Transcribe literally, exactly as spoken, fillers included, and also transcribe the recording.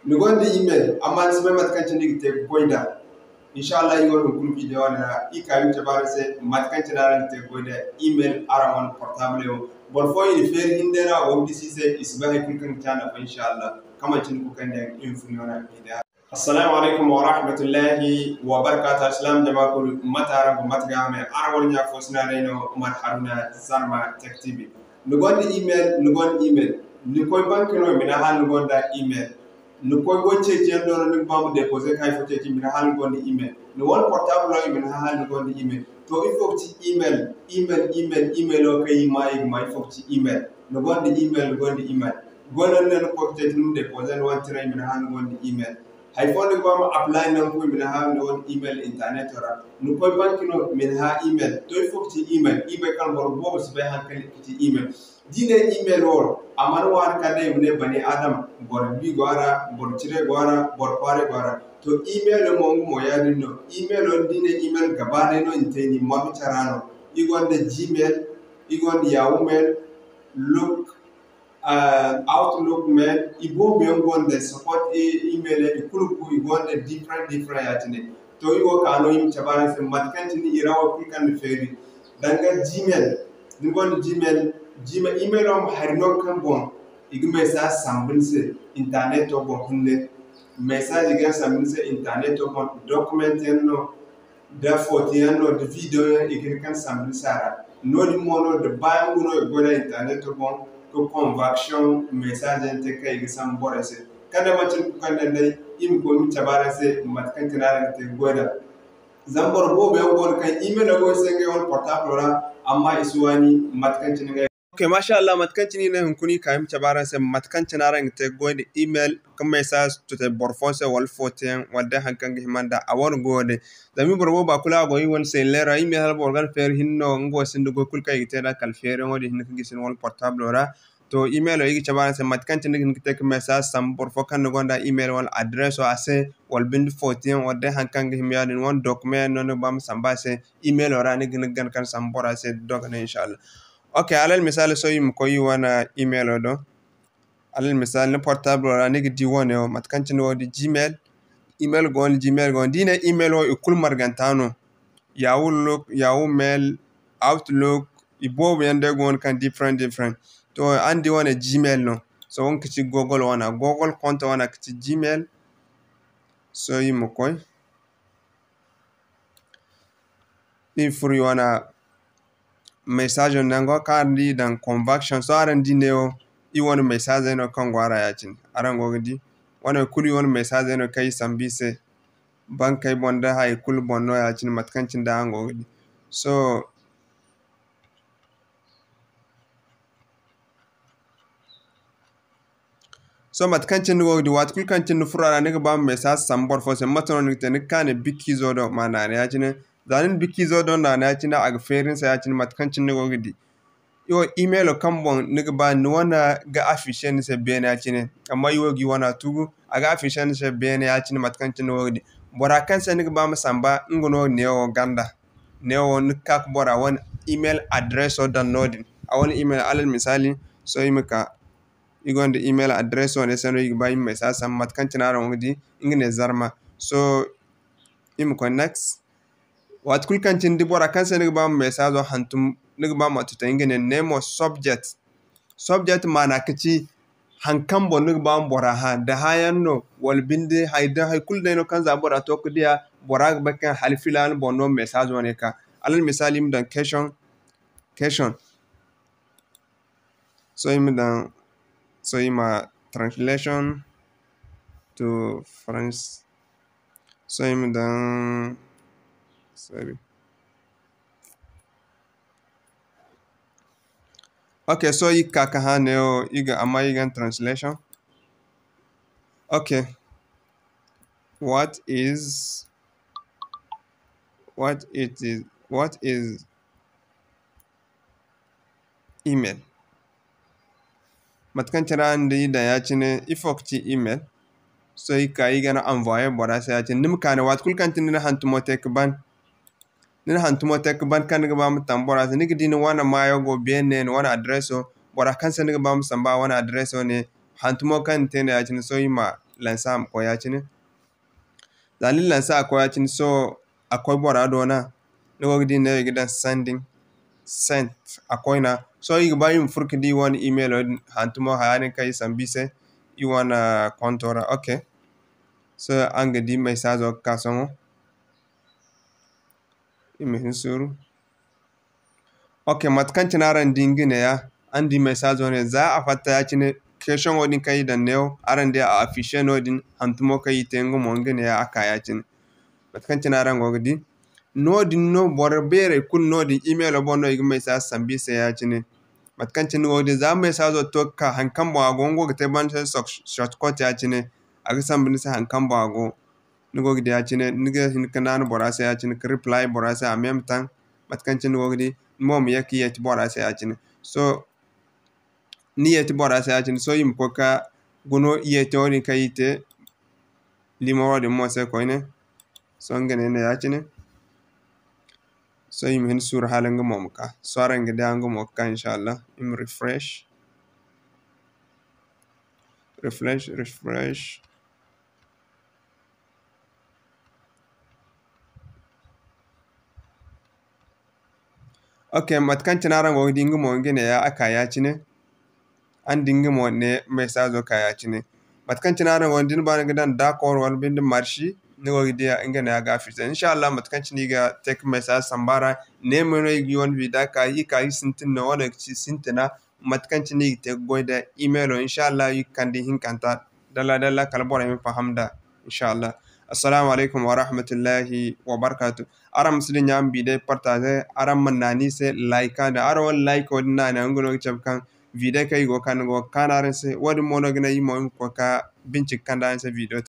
Ni gonda email, amma ni si bay mate kaŋ cine ni ga te ga goy nd'a. Inshallah, iri wane hunkuna video wane ra, iri ka iri ma cabe araŋ se mate kaŋ cine araŋ ga te ga goy nda email araŋ wane portable yaŋ. Boro fooyaŋ i na feeri hinne no a go ga disi i se, i si bay hay kulu kaŋ ga te a nafa, inshallah. Kaŋ manci ni koy kayna yaŋ iri ma fun yaŋ wane video. Assalamu alaykum warahmatullahi wabarakatuh. Alsilaama jama kulu, mate araŋ go, mate ga hamay? Araŋ wane ɲa fo sina day no, Umar Haruna, Zarma Tech T V. Ni gonda email, ni gonda email. Ni koy banki no, i ma ne hala ni gonda email. Ni koy goy ceeciyaŋ do no, ni ga ba ma déposer ka hay fo ceeci, i ma ne hala ni gonda email. Ni wane portable no, i ma ne hala ni gonda email. To, ifo ga ci email? Email, email, email wo kaŋ iri maa, iri ga maa, ifo ga ci email? Ni gonda email, ni gonda email. Goy no ni ne ni koy ga ceeci, ni ma déposer ni wane tira, i ma ne hala ni gonda email. Hay fo ni ga ba ma apply nangu fo, i ma ne hala ni gonda email internet ra. Ni koy banki no, i ma ne hala email. To, ifo ga ci email? Iri bay kaŋ boro boobo si bay haŋ kaŋ ga ci email. Da i ne email wo, a mana waani kala day i ma ne bani adam, boro bi go a ra, boro cire go a ra, boro kwaaray go a ra. To, email mo, nga mo yaadin no. Email wo, da i ne email gaba day no i na te ni margu cara no. Iri gonda Gmail, iri gonda Yahoo Mail, Look, ah, Outlook Mail, i boobo yaŋ gonda support e-, email yaŋ, i kulu gu, i gonda different, different ya-cine. To, iri wo ka no iri ma cabe araŋ se mate kaŋ cine i ra wo kulu kaŋ ni feeri. Danga Gmail, ni gonda Gmail, Gmail, email wo mo hari no kaŋ boŋ i ga message sambu ni se interneto boŋ hinne. Message i ga sambu ni se interneto boŋ, document yaŋ no, da photo yaŋ no, da video yaŋ, i ga hin kaŋ sambu ni se a ra. Noodin mo no, da baayaŋ no i ga goy nda interneto boŋ, ka conversation message yaŋ te kaŋ i ga sambu borey se. Kala day manti ni ga koy nda day, iri ma koy ma cabe araŋ se mate kaŋ cine araŋ ga te ga goy nda. Zama boro boobo yaŋ go no kaŋ email go i se ngey wane portable ra, amma i si waani mate kaŋ cine ngey. Ok, masha Allah, mate kaŋ cine iri ne hunkuna iri ka iri ma cabe araŋ se mate kaŋ cine araŋ ga te ga goy nda email ka message tutay boro fo se wala photo yaŋ wala day haŋ kaŋ ga hima nda a wane goyo day. Zama iri boro boobo a kulu a go iri wane cellulaire ra, email hala boro gana feeri hinne no, nga wo sinda goy kulu kaŋ i ga te nd'a kala feeriyaŋo din hinne ka gisi ni wane portable ra. To, email wo, iri ga cabe araŋ se mate kaŋ cine ni ga hin ga te ga message sambu boro fo kaŋ ni gonda email wala adreso a se, wala binde photo yaŋ, wala day haŋ kaŋ ga hima yaadin, wala document yaŋ no ni ga ba ma sambu a se, email wo ra ni ga hin ga gana kaŋ sambu bora se dogonay, inshallah. Ok, alal misaali, sohõ iri ma koy iri wane email wo do. Alal misaali, ni portable wo ra ni ga di wane wo, mate kaŋ cine wo di Gmail, email go no, Gmail go no. Da i ne email wo, i kulu marganta no. Yahoo Look, Yahoo Mail, Outlook, i boobo yaŋ day go no kaŋ different, different. To, araŋ di wane Gmail no. Sohõ nga ka ci Google wana, Google konto wana ka ci Gmail. Sohõ iri ma koy. Iri furo iri wane message nango kaŋ araŋ di iri daŋ conversation. Sohõ araŋ di neewo, iri wane message no kaŋ go a ra ya-cine. Araŋ go ga di, wane kulu iri wane message no kaŋ iri sambu iri se. Bankey boŋ da hay kulu boŋ no ya-cine, mate kaŋ cine day araŋ go ga di. Sohõ, Sohõ mate kaŋ cine ni go ga di, waati kulu kaŋ cine ni furo a ra, ni ga ba ma message sambu boro fo se, mate no ni ga te? Ni ga ka ne bikkiizo do, ma naana ya-cine. Za ni na bikkiizo do naana ya-cine, a ga feeri ni se ya-cine, mate kaŋ cine ni go ga di. Iri wo, emailo kaŋ boŋ ni ga ba ni wane ga afficher ni se beene ya-cine, amma iri wo ga iri wana tugu, a ga afficher ni se beene ya-cine, mate kaŋ cine ni go ga di. Bora kaŋ se ni ga ba ma samba, nga no neewo ganda. Neewo ni ga ka ga bora wane email adreso daŋ noodin. A wane email, alal misaali, sohõ iri ma ka, iri gonda email adreso ne se no iri ga ba iri ma message sambu, mate kaŋ cine araŋ go ga di, nga ne Zarma. Sohõ iri ma koy next. Waati kulu kaŋ cine da bora kaŋ se ni ga ba ma message hantum, ni ga ba ma tutay, nga ne name of subject. Subject maana ka ci haŋ kaŋ boŋ ni ga ba ma bora hã, da hãyaŋ no, wala binde hay, da hay kulu day no kaŋ za bora to ga diya, bora ga bay kaŋ hala filaana boŋ no message wane ka. Alal misaali, iri ma daŋ question, question. Sohõ iri ma daŋ, sohõ iri ma translation to French. Sohõ iri ma daŋ, sorry. Ok, sohõ iri ga ka ka hã neewo, iri ga, amma iri ga translation. Ok. What is, what it is, what is email? Mate kaŋ cine araŋ di iri daŋ ya-cine, ifo ga ci email? Sohõ iri ga ka iri ga ni envoyer bora se ya-cine. Ni ma ka ne, waati kulu kaŋ cine ni na hantumo te ga ban, ni na hantumo te ga ban kaŋ ni ga ba ma tambu bora se, ni ga di ni wane maayo go beene, ni wane adreso, bora kaŋ se ni ga ba ma samba a wane adreso ne, hantumo kaŋ ni te no ya-cine, sohõ iri ma lancer a ma koy ya-cine. Za ni lancer a koy ya-cine, sohõ a koy bora do na, ni go ga di neewo i ga daŋ sending, sent, a koyna. Sohõ i ga ba i ma furo ga di i wane emailo din hantumo haya din kaŋ i sambu i se i wane konto ra. Ok. Sohõ araŋ ga di messageo ga ka sohõ. I ma hin suuru. Ok, mate kaŋ cine araŋ di nga neeya, araŋ di messageo ne, za a fatta ya-cine, questiono din kaŋ i daŋ neewo, araŋ di a affiché noodin, hantumo kaŋ i te nga mo nga neeya a ka ya-cine. Mate kaŋ cine araŋ go ga di, noodin no boro beerey kulu noodin emailo boŋ no i ga message sambu i se ya-cine. Mate kaŋ cine ni go ga di, za messageo to ga ka, haŋ kaŋ boŋ a go, nga go ga te banda se shortcut ya-cine, a ga sambu ni se haŋ kaŋ boŋ a go. Ni go ga di ya-cine, ni ga hin ga naanu bora se ya-cine, ga reply bora se en même temps, mate kaŋ cine ni go ga di, ni mo ma ye ga yeeti bora se ya-cine. Sohõ, ni yeeti bora se ya-cine, sohõ i ma koy ga guna yeeto din kaŋ i te, limoro din mo se koyne. Sohõ nga ne no ya-cine. Sohõ i ma hin suuru hala nga mo ma ka. Sohõ araŋ ga di nga mo ga ka, inshallah. I ma refresh. Refresh, refresh. Ok, mate kaŋ cine araŋ go ga di, nga mo nga neeya a ka ya-cine. Araŋ di nga mo ne messageo ka ya-cine. Mate kaŋ cine araŋ go ga di, ni ba ni ga daŋ d'accord wala binde marche, ni go ga di nga neeya ga affiché. Inshallah, mate kaŋ cine i ga te ga message samba ra, ne mo no i ga i wane vidéo ka, i ka i sintin no, wane ga ci sintina. Mate kaŋ cine i ga te ga goy da emailo, inshallah, i ga kande hinkanta dalla-dalla kala borey ma faham nd'a, inshallah. Assalamu alaykum warahmatullahi wabarakatuh. Araŋ ma si dinya ma vidéo partager, araŋ ma naani se like nda araŋ wane like wo din naani, nga no ga cabe kaŋ vidéo kaŋ i go ga kande go ga kaanu araŋ se. Wo-din mo no ga naŋ i mo i ma koy ga bincika kande araŋ se vidéo.